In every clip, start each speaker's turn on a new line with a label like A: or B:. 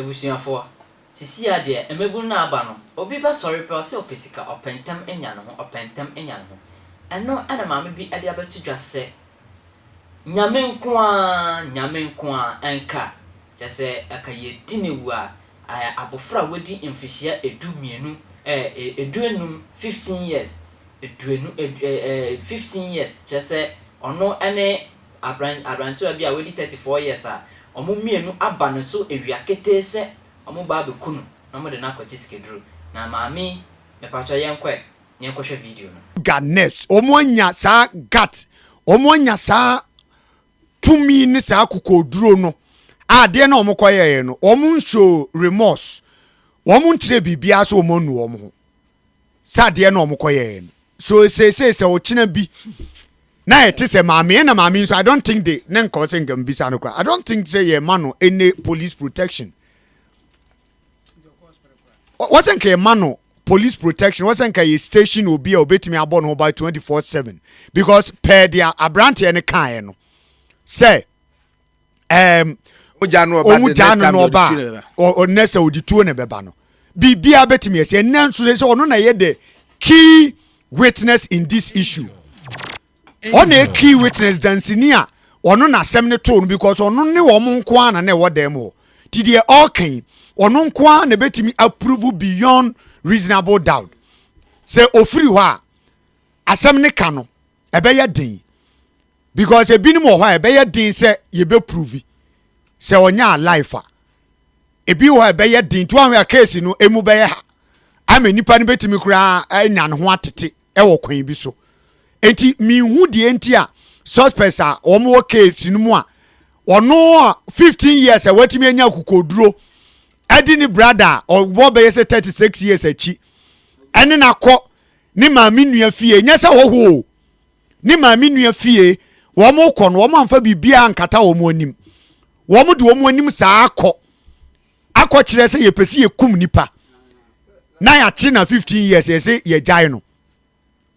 A: Abusuafoɔ, sisi a deɛ mmabunu no aba no, obi bɛsɔre pɛ ɔsɛ ɔpɛ sika, ɔpɛ ntɛm anya ne ho, ɔpɛ ntɛm anya ne ho. Ɛno ɛna maame bi de abɛto dwa sɛ, Nyame nko ara, Nyame nko ara, ɛnka, kyerɛ sɛ ɛka yɛdi no awu a, abɔfra a wadi mfehyia 12, 15, 15 years, aduonu, 15 years, kyerɛ sɛ ɔno ne aberantewa bi a wadi 34 years a, wɔn mmienu aba ne so awia ketee sɛ wɔn ba abɛku no na wɔde no akɔgye sikaduro. Na maame yi, mepakyɛw, yɛnkɔ ɛ, yɛnkɔhwɛ video no.
B: Nerves, wɔn anya saa gut, wɔn anya saa tumi ne saa kokoduro no a adeɛ na wɔn kɔyɛɛ no, wɔn nso remorse, wɔn nkyerɛ biribiara sɛ wɔn anu wɔn ho sɛ adeɛ na wɔn kɔyɛɛ no. So seesei sɛ ɔkyena bi na yɛte sɛ maame ɛna maame nso, I don't think they ne nkɔ sɛ nka mbisa no koraa. I don't think sɛ yɛ ma no any police protection. Wɔsɛ nka yɛ ma no police protection, wɔsɛ nka yɛ station obi a obetumi abɔ ne ho by 24/7, because pɛɛ deɛ aberanteɛ no kaeɛ no sɛ ɔmu gyaa no na ɔba ɔnɛ sɛ ɔde tuo na ɛbɛba no, biribiara bɛtumi ɛsɛ. Ɛnɛ nso sɛ ɔno na yɛ the key witness in this issue. Ɔna yɛ key witness, dansini a ɔno na asɛm ne too no, because ɔno ne wɔn nko ara na na ɛwɔ dan mu hɔ. Ti deɛ ɔɔka yi, ɔno nko ara na ɛbɛtumi approve beyond reasonable doubt sɛ ofiri hɔ a, asɛm ne ka no ɛbɛyɛ den, because ebinom wɔ hɔ a ɛbɛyɛ den sɛ yɛbɛ prove sɛ ɔnyɛ alive a. Ebi wɔ hɔ a ɛbɛyɛ den tí wɔn ahwɛ a case no emu bɛyɛ ha ama nipa no bɛtumi koraa anya ne ho atete ɛwɔ kwan bi so. Eti mihu deɛ nti a suspects a wɔn wɔ case no mu a, ɔno a 15 years a watumi anya akokoduro ɛde ne brother a ɔwɔ bɛyɛ sɛ 36 years akyi ɛne n'akɔ ne maame nua fie, nyɛ sɛ wɔhɔ o, ne maame nua fie, wɔn kɔ no, wɔn amfa biribiara nkata wɔn anim, wɔn de wɔn anim saa akɔ akɔkyerɛ sɛ yɛpɛ sɛ yɛkum nipa na yɛakye na 15 years yɛsɛ yɛgyae no.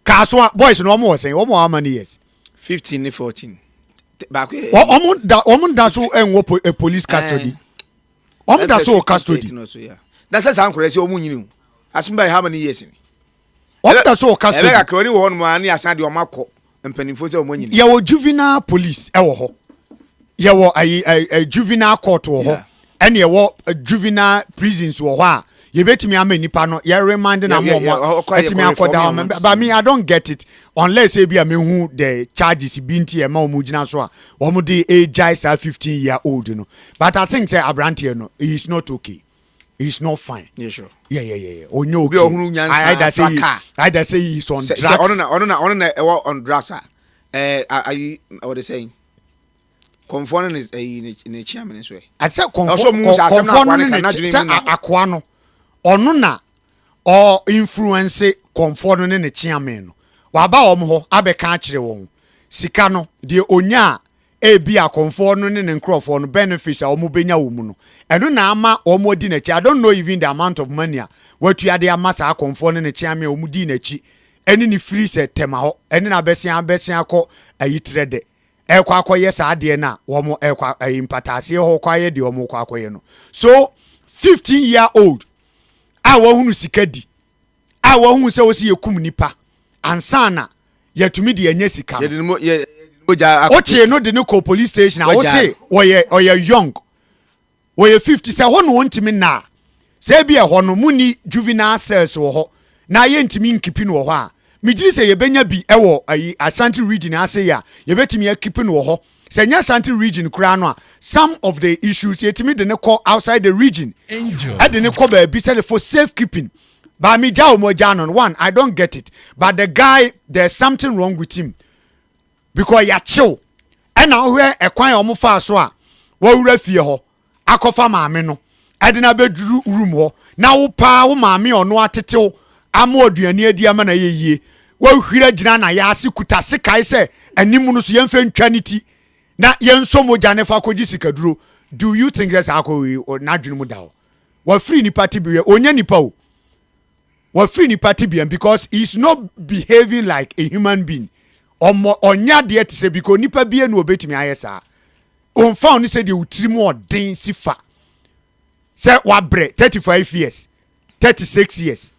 B: Kaaso boys no, wɔn wɔ sɛn? Wɔn wɔ how many years?
C: 15 ne 14, baako yɛ.
B: Wɔn da so ɛnwɔ police custody, wɔn da so wɔ custody.
C: Na sɛ saa nkɔrɔ sɛ wɔn nyini o, asomba how many years ni?
B: Wɔn da so wɔ custody.
C: Ɛbɛ kakra oni wɔ hɔ nom a ne asan de wɔn akɔ mpanimfoɔ sɛ wɔn anyini.
B: Yɛwɔ juvenile police ɛwɔ hɔ, yɛwɔ ayi ɛ juvenile court wɔ hɔ, ɛna yɛwɔ juvenile prisons wɔ hɔ a yɛbɛtumi ama nipa no yɛ remand na mo ɔmo ɛtumi akɔda hɔ. But me, I don't get it unless ebi a mehu the charges bi nti ɛma wɔn gyina so a wɔn de egyae saa 15 year old no. But I think sɛ aberanteɛ no, he is not okay, he is not fine.
C: Yeah, sure.
B: Yeah, onye okay.
C: Obi ohunu nyansa.
B: Either say he is on drugs.
C: Ɔno na ɛwɔ on drugs a ayi ɔde sɛn kɔnfɔ no ne ɛyi ne kyia mi ne so yɛ.
B: Ati sɛ kɔnfɔ no ne ne sɛ akoa no, ɔno na ɔ influence kɔnfɔ no ne ne kyia mi no, waba wɔn hɔ abɛka akyerɛ wɔn sika no deɛ onya a, ebi akɔnfoɔ no ne ne nkurɔfoɔ no benefits a wɔn bɛnya wɔ mu no, ɛno na ama wɔn adi n'akyi. I don't know even the amount of money a watua de ama saa akɔnfoɔ no ne kyea mi a wɔn di n'akyi ɛne ne firi sɛ tɛma hɔ ɛne na abɛsia akɔ ayi tirɛ dɛ ɛkɔ akɔyɛ saa adeɛ no a wɔn ɛkɔ ayi mpataaseɛ hɔ kɔ ayɛ deɛ wɔn kɔ akɔyɛ no. So 15 year old a wɔhunu sika di a wɔhunu sɛ wɔsi yɛ kum nipa ansa na yɛtumi de ɛnyɛ sika no, wokyee no de ne kɔ police station a wose wɔyɛ ɔyɛ young, wɔyɛ 50 sɛ hɔ na wɔntumi nna sɛ ebi ɛhɔ no mu ni juvenile cells wɔ hɔ na yɛntumi nkeep no wɔ hɔ a, megyiri sɛ yɛbɛnya bi ɛwɔ ayi Ashanti Region ase yi a yɛbɛtumi akeep no wɔ hɔ. Sɛ nyɛ Ashanti Region koraa no a, some of the issues yɛtumi de ne kɔ outside the region, ɛde ne kɔ baabi sɛde for safe keeping. But me gya wɔn agya no one, I don't get it. But the guy, there's something wrong with him, because yɛakyew ɛna wohwɛ ɛkwan a wɔn fa so a wɔwura fie hɔ akɔfa maame no ɛde no abɛduru room hɔ na wo paa wo maame ɔno atetew ama aduane adi ama na ɛyɛ yie, wahwira gyina na yɛase kuta sekae sɛ anim no so yɛmfɛ ntwa ne ti na yɛnsɔ mogya ne fa kɔgye sikaduro. Do you think sɛ saa akɔ yi n'adwene mu da hɔ? Wafiri nipa ti bi, onye nipa o, wafiri nipa ti bia, because he is not behaving like a human being. Ɔmɔ ɔnyɛ adeɛ te sɛ, because nipa bie na obetumi ayɛ saa. Ɔnfa ɔno sɛ deɛ otiri mu ɔden si fa. Sɛ wabrɛ 35 years, 36 years.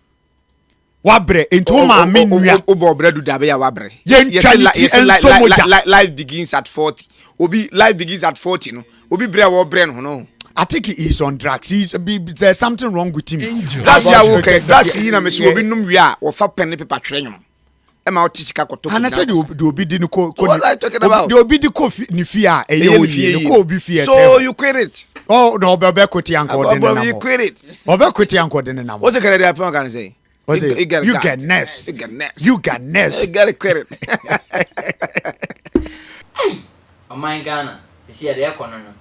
B: Wabrɛ nti wo maame nua.
C: Wobɔ ɔbrɛ du dabe a wabrɛ.
B: Yɛntwa ne ti nso mogya.
C: Life begins at 40. Obi life begins at 40 no. Obi brɛ a wɔbrɛ no ho no.
B: I think he is on drugs. He, be, there's something wrong with him.
C: Drugs yi a woka drugs yi na mesi obi nom wie a wɔfa pen ne paper twerɛ nwom. Ɛma wote sika kɔtɔ.
B: Ana sɛ de obi di no kɔ kɔ de obi di kɔ ne fie a ɛyɛ oyi ne kɔ obi fie ɛsɛ.
C: So you quit it.
B: Oh na ɔbɛ ɔbɛ kote anka ɔde ne nam.
C: You quit it.
B: Ɔbɛ kote anka ɔde ne nam.
C: What's the kind of idea kan say?
B: What's it? You get, you get nerves.
C: You get nerves.
B: You got nerves.
C: You gotta quit it.
A: Ei! Ɔman Ghana, sisi yɛde ɛkɔ no no,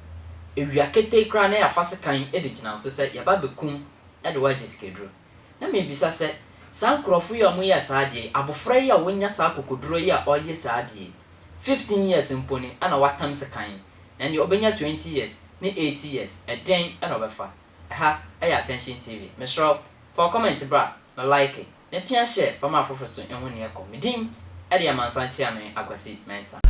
A: ewia ketee koraa na yɛafa sekan de gyina wo so sɛ yɛba bɛkum de wo agye sikaduro. Na mebisa sɛ, saa nkorɔfo yi a wɔyɛɛ saa adeɛ yi, abofra yi a wanya saa akokoduro yi a ɔreyɛ saa adeɛ yi, 15 years mpo ni ɛna watam sekan yi, na ɛndeɛ ɔbɛnya 20 years ne 80 years, ɛdɛn na ɔbɛfa? Ɛha yɛ Attention TV, mesrɛ wo, fa wo comment bra na like, na pia share fa ma afoforo so nhu nea ɛkɔ. Me din de Amansan Kyeame Akwasi Mensah.